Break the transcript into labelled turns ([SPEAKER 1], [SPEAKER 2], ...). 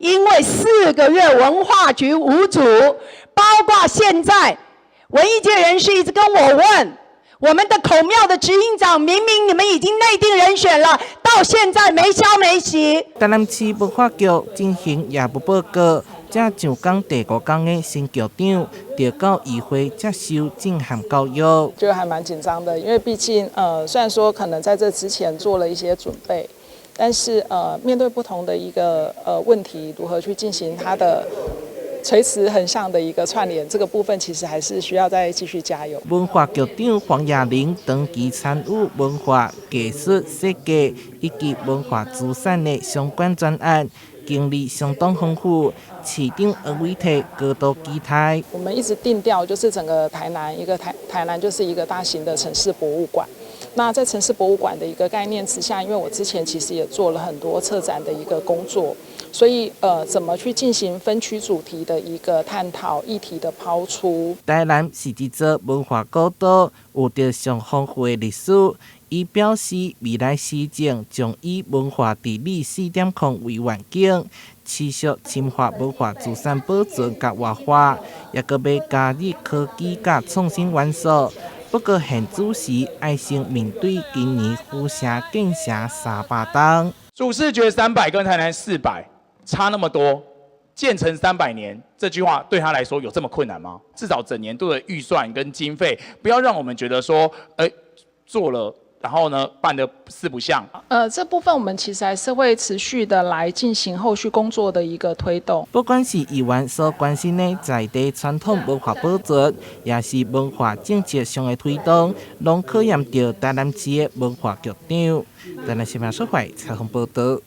[SPEAKER 1] 因為4個月文化局無主，包括現在文藝界人士一直跟我問，我們的孔廟的執行長明明你們已經內定人選了，到現在沒消沒息。
[SPEAKER 2] 台南市文化局進行業務報告，才上崗第五工的新局長，就到議會接受震撼教育。
[SPEAKER 3] 就還蠻緊張的，因為畢竟，雖然說可能在這之前做了一些準備，但是，面對不同的一個問題，如何去進行它的垂直橫向的一個串聯，這個部分其實還是需要再繼續加油。
[SPEAKER 2] 文化局長黃亞玲長期參與文化藝術設計以及文化資產的相關專案，經歷相當豐富。市長黃偉哲高度期待。
[SPEAKER 3] 我們一直定調，就是整個台南一個台南就是一個大型的城市博物館。那在城市博物館的一個概念之下，因為我之前其實也做了很多策展的一個工作，所以怎麼去進行分區主題的一個探討、議題的拋出。
[SPEAKER 2] 台南是一座文化古都，有著上豐富的歷史。伊表示，未來施政將以文化治理4.0為願景，持續深化文化資產保存佮活化，也閣欲加入科技佮創新元素。不過現主時愛先面對今年府城建成300冬。
[SPEAKER 4] 主視覺300跟台南400差那麼多，建成300年這句話對他來說有這麼困難嗎？至少整年度的預算跟經費，不要讓我們覺得說，做了。然後呢，辦得四不像。
[SPEAKER 3] 這部分我們其實還是會持續的來進行後續工作的一個推動。
[SPEAKER 2] 不管是議員所關心的在地傳統文化保存，抑是文化政策上的推動，攏考驗著台南市的文化局長。台南新聞說會採訪報道。